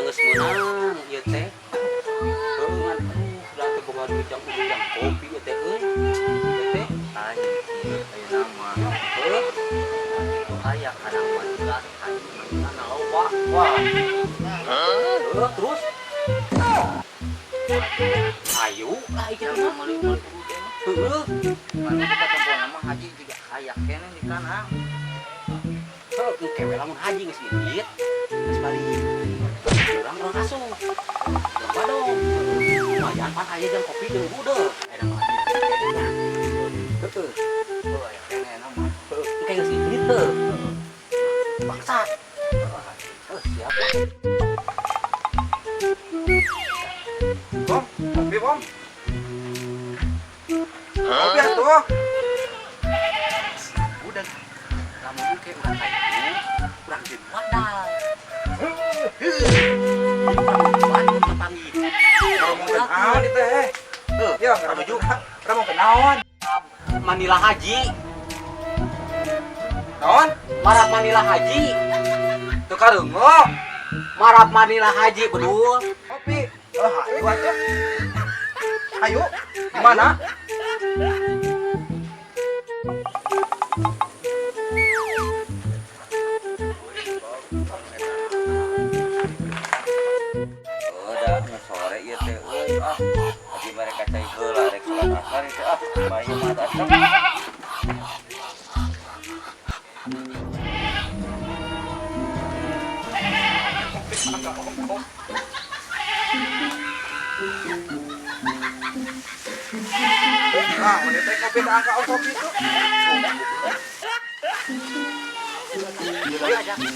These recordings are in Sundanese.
Geus meunang ieu teh. Heuh ngan aduh da teu boga duit jang jang kopi ieu teh euy. Ieu teh Lain kieu ayeuna mah. Heuh. Itu aya kadang Manila, haji Manila na loba. Wah. Heuh, terus ayo lah ieu Yang mah. meuli-meuli kudu teh mah. Heuh. Kan kita tempo mah haji juga aya keneh di kanang. Heuh, engke we lamun haji geus indit, geus balik. Urang urang asup. Urang badong. Lumayan pan aya jang kopi jeung gudeg. Aya mah haji keneh. Heuh. Heuh aya keneh na mah. Heuh, engke geus indit heuh. Bangsat. Heuh, siap lah. Bom, kopi bom. Kopi atuh. Udah. Lamun engke urang ka itu, urang jeung wadal. Heuh. Urang duaan papanggih. Ngomongkeun naon ieu teh? Heuh, Ya, ngarujuk. Ngomongkeun naon? Manila Haji. Naon? Marap Manila Haji. Teu kareungo. Marap Manila Haji bedul. Kopi. Oh, ayo atuh. Ayo. Di mana? Udah sore ieu teh euy ah. Haji mereka cai heula rek salat asar ieu teh ah. Bae mah asar. Nah, mun teh kopi teh angka kopi tuh.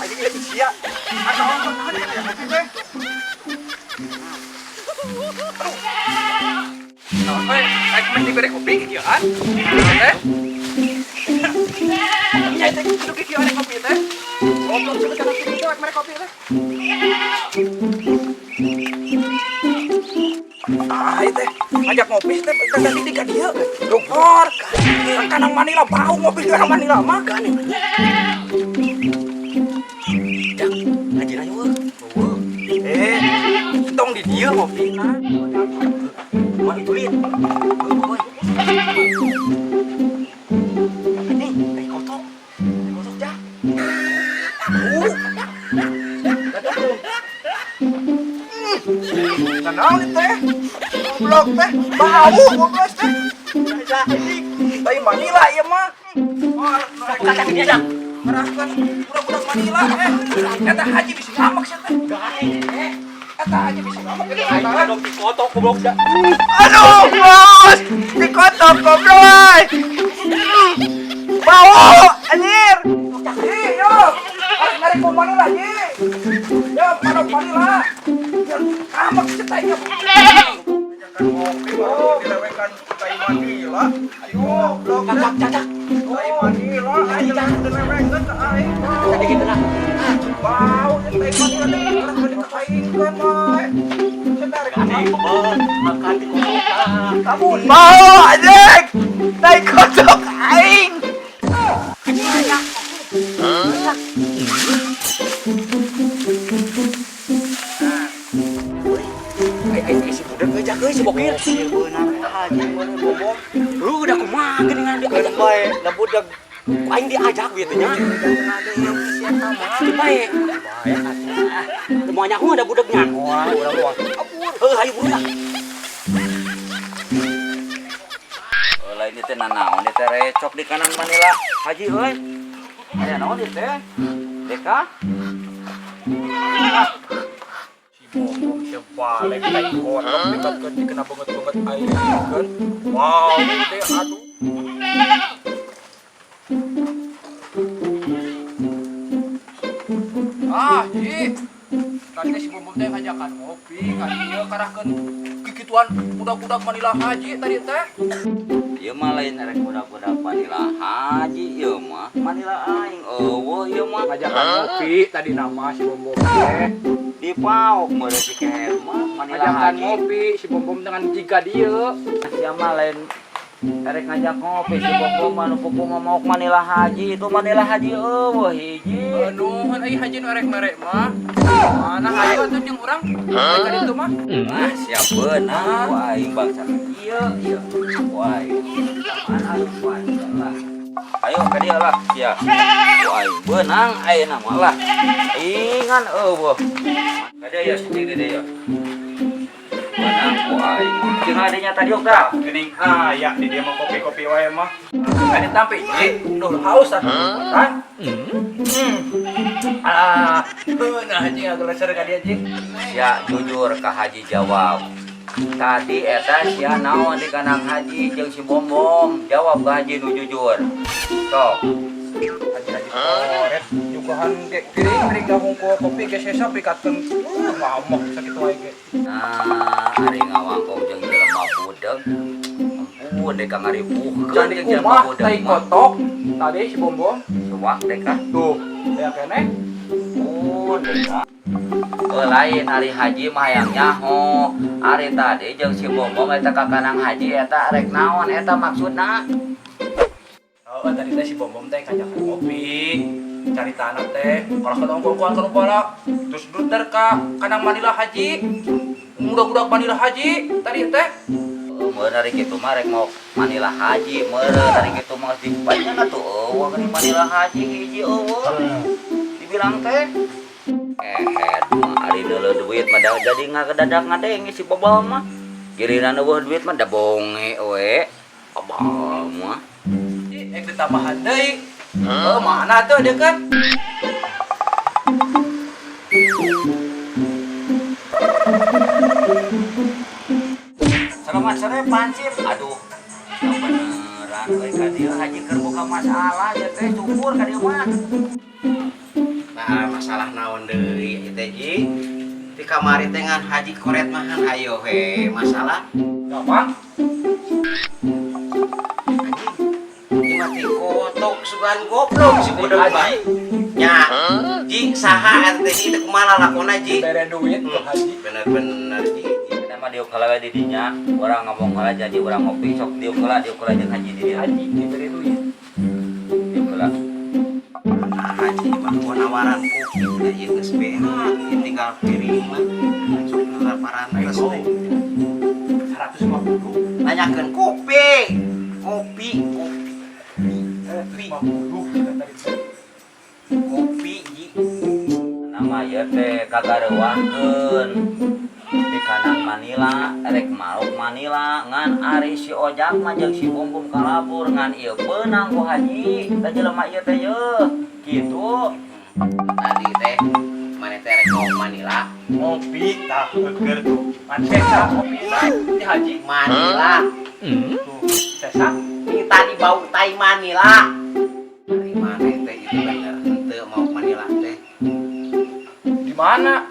Aing geus sia. Angka ongkos naon ya kopi teh? Aduh. Naon we? Aing mah dibere kopi kieuan. Teh. Nya teh kudu kieuan kopi teh. Goblok cenah kana kitu rek mere kopi teh. Ah, ieu teh ngajak ngopi teh ganti tiga dieu. Dokter, kanang Manila bau ngopi di kanang Manila mah. Kan Jang, ngaji ayo eueuh. Eh, tong di dieu ngopi na. Mah itu lihat. Heuh, boy. Ini tai kotok. Tai kotok jah. Nah, naon ieu teh? Goblok teh, bau goblok teh. Tai Manila ieu mah. Oh, Kacang dia jang. ngerahkeun budak-budak Manila eh. Eta haji bisa ngamek sia teh. Eh, Eta haji bisa ngamek eta aing teh. dong dikotok goblok dah. Aduh, bos. Dikotok goblok. Bau, anjir. Ji, yo. Harus narik ke Manila, Ji. Yo, mana Manila. Ngamek sia teh. Ngopi baru dilewekan tai Manila. Ayo, goblok. Cak cak cak. Tai Manila, aing dilewekeun ka aing. Tadi gitu nah. Bau, tai Manila teh harus dikaingkeun we. Sia tarik Aneh, bebek, makan di kotok. Kabun. Bau anjing. Tai kotok aing. Ai ai si budak euy jak euy si bokir. Beunang haji meuni bobom. Lu udah kumaha geuningan diajak. Keun bae da budak Ku aing diajak gitu nya. sia eta mah. Bae. Bae atuh. Moal nyaho ada budegnya. Moal urang moal. Heuh, hayu buru lah. Lain ieu teh nanaon ieu teh recok di kanan Manila. Haji euy. Aya naon ieu teh? Deka? Si bobom sia balik tai kotok dikatkeun dikena banget-banget aing kan. Wow, teh aduh. Ah, ji. Tadi teh si bobom teh ngajakan ngopi ka dieu karahkeun kikituan budak-budak Manila haji tadi teh. Ieu mah lain erek budak-budak Manila haji ieu mah Manila aing eueuh ieu mah. Ngajakan ngopi tadi nama si bobom teh. Dipaok meureun si keher mah Manila Ngajakan haji. ngopi si bobom dengan jiga dieu. Sia mah lain Erek ngajak ngopi si Bobo mah nu pupu mah maok Manila Haji itu Manila Haji euweuh hiji. Nuhun ai haji nu erek mere mah. Mana hayu atuh jeung urang? Rek ka ditu mah. Ah, siap beunang ku aing bangsa ieu ieu. Ku aing. Mana ku aing lah. Ayo ka dieu lah sia. Ku aing beunang ayeuna mah lah. Ingan euweuh. Ka dieu ya si di dieu. Beunang ku aing. Jeung adanya tadi tah. Geuning aya di dia mah kopi-kopi wae mah. Kan ditampi, Ji. Duh, haus ah. Kan? Ah, nah haji ngageleser ka dieu, Ji. Sia jujur ka Haji jawab. Tadi eta sia naon di kandang haji jeung si Bom Bom. Jawab ka Haji nu jujur. Sok. Haji-haji koret nyuguhan ge geuring geuring dahung kopi ge sesa pikatkeun ngamuk sakitu wae ge. Nah, ari ngawangkong jeung jelema budeg. Ampun dek ngaripuhkeun Jadi jeung jelema kumaha budeg tai mah. kotok tadi si Bom Bom. Suwak dek ah. Tuh, aya keneh. Ampun dek ah. Oh, lain ari haji mah hayang nyaho. Ari tadi jeung si Bom Bom eta ka kandang haji eta rek naon eta maksudna? Oh, tadi teh si Bom Bom teh ngajakan kopi. Cari tanah teh, kalau ketemu kongkoan ke bala, terus duter ka kandang Manila Haji. Mudah-mudah Manila Haji tadi teh. Oh, meureun ari kitu mah rek mau Manila Haji, meureun ari kitu mah geus dibanyak atuh euweuh geuning Manila Haji hiji euweuh. Dibilang teh ehed mah ari deuleu duit mah da jadi ngagedadak ngadenge si Bobol mah. Giliran euweuh duit mah da bonge we. Abal mah. Ji, ek ditambahan deui. Oh, mana tuh dia kan? Selamat sore Pansip. Aduh, yang beneran euy ka dieu haji keur boga masalah ya teh syukur ka dieu mah. Nah, masalah naon deui ieu teh Ji? Di kamari teh ngan haji koret mah kan ayo he masalah Gampang. Anjing. Ieu mah ti kotok sugan goblok si budak Haji. mah. Nya, Ji saha eta teh Ji teh kumaha lalakona Ji? Bere duit ke haji. Bener-bener Ji. Kita mah diuk heula we di dinya, urang ngomong heula jadi urang ngopi sok diuk heula jeung haji di dieu. Haji diberi duit. Diuk heula. Nah, haji mah gua nawaran kopi da ieu geus beak, ieu tinggal piring mah. Sok heula parantos teh. 150. Nanyakeun kopi. Kopi, kopi, 150 kita tadi teh. kopi Ji. Nama ieu teh kagareuwahkeun di kandang Manila, rek maruk Manila ngan ari si Ojak mah jeung si Bom Bom kalabur ngan ieu beunang ku haji teh jelema ieu teh yeuh kitu. Tadi teh mana teh rek mau Manila. Ngopi tah keur tuh. Man sesa kopi tah di haji. Manila. Tuh, sesa. Ini tadi bau tai Manila. Dari mana teh itu bener henteu mau Manila teh. Di mana?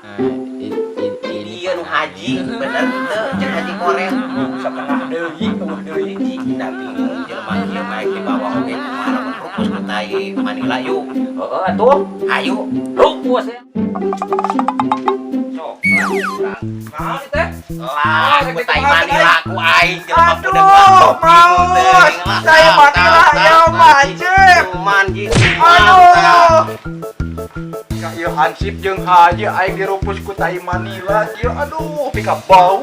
Iya nu haji bener henteu jeung haji koret. Setengah deui, eueuh deui. Ji da bingung jelema kieu baik dibawa oge kumaha lamun rupus ku tai Manila yuk. Heeh atuh, Ayo. rupus ya. Sok lah urang. Naon ieu teh? Lah, ku tai Manila ku aing jelema Aduh, budak mah bingung maus. teuing lah. Tai Tah, Manila, tah, ya, tah, Mancip. Cuman Ji. Aduh. Ka ieu hansip jeung haji aing dirupus ku tai Manila kieu aduh pika bau.